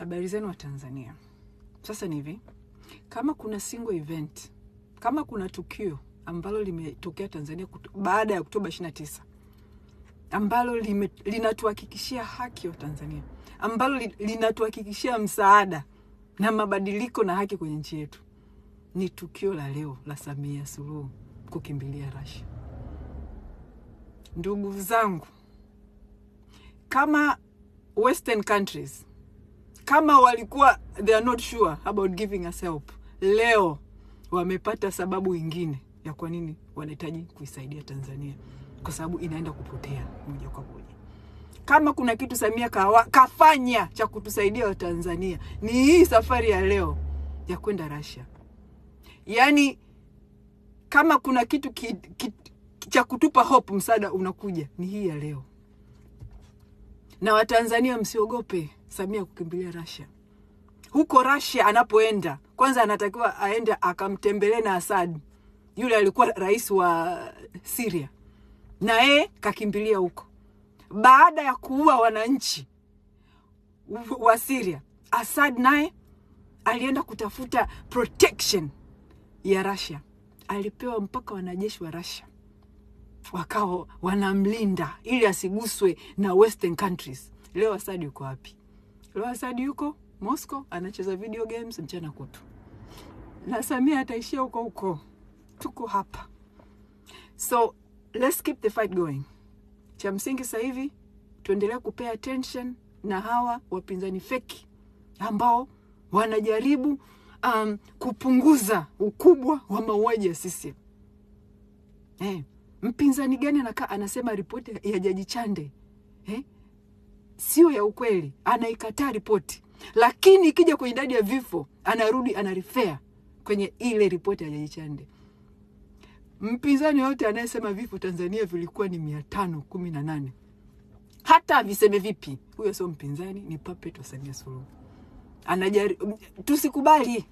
Habari zenu wa Tanzania. Sasa ni hivi, kama kuna single event, kama kuna tukio ambalo limetokea Tanzania baada ya Oktoba 29 ambalo linatuhakikishia haki wa Tanzania, ambalo linatuhakikishia msaada na mabadiliko na haki kwenye nchi yetu, ni tukio la leo la Samia Suluhu kukimbilia Russia. Ndugu zangu, kama Western countries kama walikuwa they are not sure about giving us help, leo wamepata sababu ingine ya kwa nini wanahitaji kuisaidia Tanzania, kwa sababu inaenda kupotea moja kwa moja. Kama kuna kitu Samia kafanya cha kutusaidia Watanzania ni hii safari ya leo ya kwenda Russia. Yaani kama kuna kitu cha kutupa hope, msaada unakuja, ni hii ya leo. Na Watanzania msiogope Samia kukimbilia Russia. Huko Russia anapoenda, kwanza anatakiwa aende akamtembelee na Assad, yule alikuwa rais wa Syria, na yeye kakimbilia huko baada ya kuua wananchi wa Syria. Assad naye alienda kutafuta protection ya Russia, alipewa mpaka wanajeshi wa Russia wakawa wanamlinda ili asiguswe na Western countries. Leo Assad yuko wapi? Leo Assad yuko Moscow anacheza video games mchana kutu, na Samia ataishia huko huko. Tuko hapa, so let's keep the fight going. Cha msingi sasa hivi tuendelee kupay attention na hawa wapinzani feki ambao wanajaribu kupunguza ukubwa wa mauaji ya CCM. Mpinzani gani anakaa anasema ripoti ya Jaji Chande sio ya ukweli, anaikataa ripoti, lakini ikija kwenye idadi ya vifo anarudi anarefer kwenye ile ripoti ya Jaji Chande. Mpinzani yote anayesema vifo Tanzania vilikuwa ni 518, hata viseme vipi, huyo sio mpinzani, ni puppet wa Samia Suluhu. Tusikubali.